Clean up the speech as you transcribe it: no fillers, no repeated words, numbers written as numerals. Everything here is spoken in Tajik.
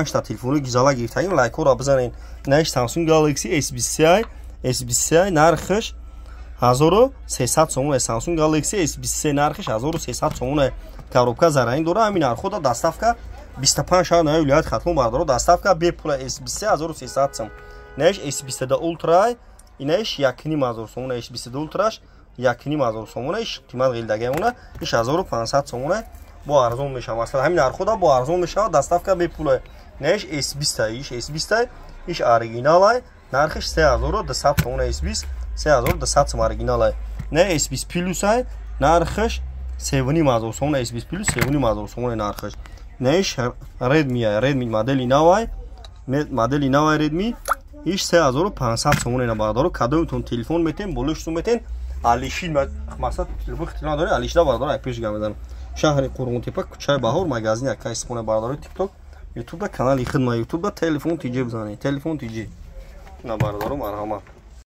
Панҷта телефони гизала гирифтагим, лайкҳоро бизанед. Наиш Samsung Galaxy S23, S23 нархаш 1300 сомон. Samsung Galaxy S23 нархаш 1300 сомон. Коробка заранг дора, ҳамин нархҳо доставка 25 шаҳр нави вилояти Хатлон, бардоро, доставка бепула. S23 1300 сом. Наиш S22 Ultra, инаиш 1500 сомон. S22 Ultrаш 1500 сомон, иш қимат ғилдагиамона, иш 1500 сомон, бо арзон мешавад. Масалан, ҳамин нархҳо бо арзон мешавад, доставка бепула. Наиш S20, иш S20, иш оригиналай, нархиш 3200 сомон. S20 3200 сом, оригиналай. Не S20 Plus, нархиш 3500 сомон. S20 Plus 3500 сомон нархиш. Наиш Redmi, Redmi модели навай, модели навай Redmi, иш 3500 сомон. Ина, бардоро, кадомтон телефон метен, болош метен, алишин мақсад телефон хитилон дори, алишда, бардоро, ай пеш гап мезанам. Шаҳри Қурғонтепа, кӯчаи Баҳор, магазин Якай Истифона. Бардори, ТикТок, Ютубда канали хидма, Ютубда Телефон Тиҷи бизанед, Телефон Тиҷи. На, бардоро, марҳамат.